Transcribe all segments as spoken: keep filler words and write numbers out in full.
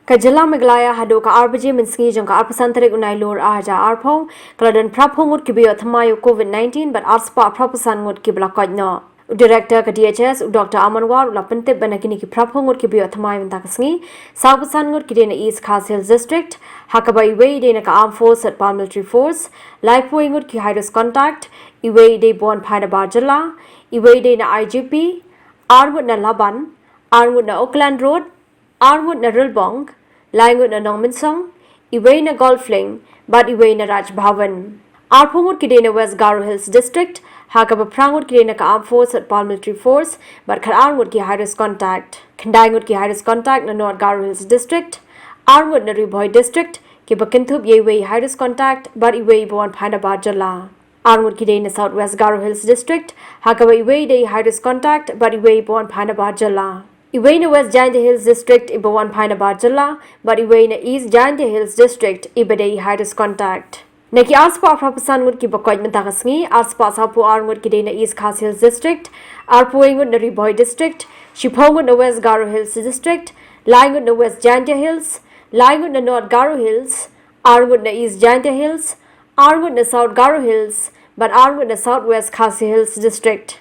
Ka jylla Meghalaya haduh ka ar baje mynsngi jong ka arphew san tarik u Nailur ar hajar arphew ka la don phraphew ngut kiba ïoh thymmai ïa u COVID nineteen bad arspah phraphew san ngut kiba la koit noh. U Director ka D H S, u Doctor Aman War, u la pyntip ba na kine ki phraphew ngut kiba ïoh thymmai mynta ka sngi, sawphew san ngut ki dei na East Khasi Hills District, ha kaba iwei i dei na ka Armed Force, South Paramilitary Force, laiphew ngut ki high risk contact, iwei i dei ba wan phai na bar jylla, iwei i dei na I G P, ar ngut na Laban, ar ngut na Oakland Road, ar ngut na Rilbong, lai ngut na Nongmynsong, iwei na Golf Link, bad iwei na Raj Bhavan. Arphew ngut ki dei na West Garo Hills District, ha kaba phra ngut ki dei na ka Armed Force, South Paramilitary Force, bad khatar ngut ki high risk contact. Khyndai ngut ki high risk contact na North Garo Hills District, ar ngut na Ri Bhoi District, kiba kynthup ïa iwei high risk contact, bad iwei ba wan phai na bar jylla. Ar ngut ki dei na South West Garo Hills District, ha kaba iwei i dei high risk contact, bad iwei ba wan phai na bar jylla. Iwei na West Jaintia Hills District iba wan phai na bar jylla, bad iwei na East Jaintia Hills District iba dei high risk contact. Na ki arspah phraphew san ngut kiba koit mynta ka sngi, arspah sawphew ar ngut ki dei na East Khasi Hills District, arphew ngut na Ri Bhoi District, shiphew ngut na West Garo Hills District, lai ngut na West Jaintia Hills, lai ngut na North Garo Hills, ar ngut na East Jaintia Hills, ar ngut na South Garo Hills, bad ar ngut na South West Khasi Hills District.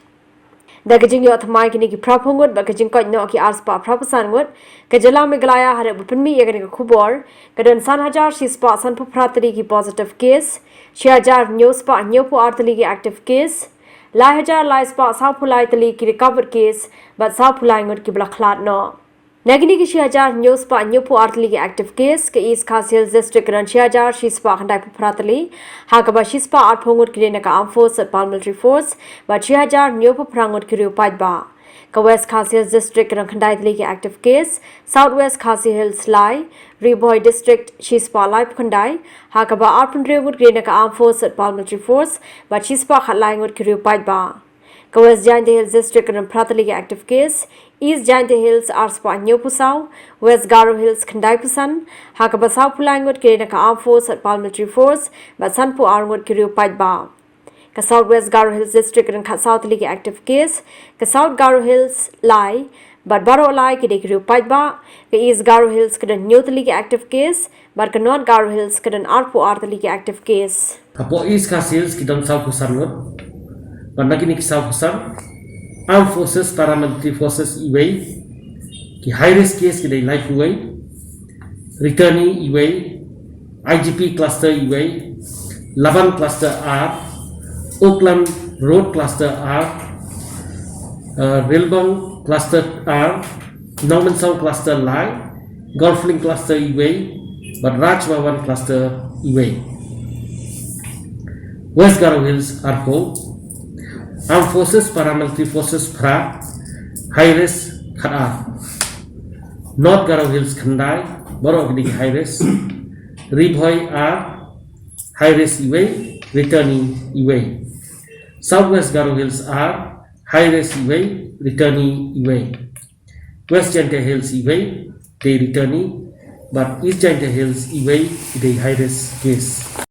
Da ka jingïoh thymmai kine ki phraphew ngut bad ka jingkoit noh ki arspah phraphew san ngut, ka jylla Meghalaya haduh ba pynmih ïa kane ka khubor, ka don san hajar shispah sanphew phra tylli ki positive case, shi hajar hynñiew spah hynñiewphew ar tylli ki active case, lai hajar lai spah sawphew lai tylli ki recovered case, bad sawphew lai ngut kiba la khlad noh. Na kine ki shi hajar hynñiew spah hynñiewphew ar tylli ki active case, ka East Khasi Hills District ka don shi hajar shispah khyndaiphew phra tylli, ha kaba shispah arphew ngut ki dei na ka Armed Force, South Paramilitary Force, bad shi hajar hynñiewphew phra ngut ki riew paidbah. Ka West Khasi Hills District ka don khyndai tylli ki active case, South West Khasi Hills lai, Ri Bhoi District shispah laiphew khyndai, ha kaba arphew hynriew ngut ki dei na ka Armed Force, South Paramilitary Force, bad shispah khatlai ngut ki riew paidbah. Ka West Jaintia Hills District ka don phra tylli ki active case, East Jaintia Hills arspah hynñiewphew saw, West Garo Hills khyndaiphew san, ha kaba sawphew lai ngut ki dei na ka Armed Force, South Paramilitary Force, bad sanphew ar ngut ki riew paidbah. Ka South West Garo Hills District ka don khatsaw tylli ki active case, ka South Garo Hills lai, bad baroh lai ki dei ki riew paidbah, ka East Garo Hills ka don hynñiew tylli ki active case, bad ka North Garo Hills ka don arphew ar tylli ki active case. Hapoh East Khasi Hills ki don sawphew san ngut. Bad na kine ki sawphew san, Armed Forces, Paramilitary Forces iwei, ki high risk case ki dei laiphew wei, returnee iwei, I G P cluster iwei, Laban cluster ar, Oakland Road cluster ar, uh, Rilbong cluster ar, Nongmynsong cluster lai, Golf Link cluster iwei, bad Raj Bhavan cluster iwei. West Garo Hills arphew, Armed Forces, Paramilitary Forces phra, high risk khatar. North Garo Hills khyndai, baroh ki dei high risk. Ri Bhoi ar, high risk iwei, returnee iwei. South West Garo Hills ar, high risk iwei, returnee iwei. West Jaintia Hills iwei, dei returnee, bad East Jaintia Hills iwei, dei high risk case.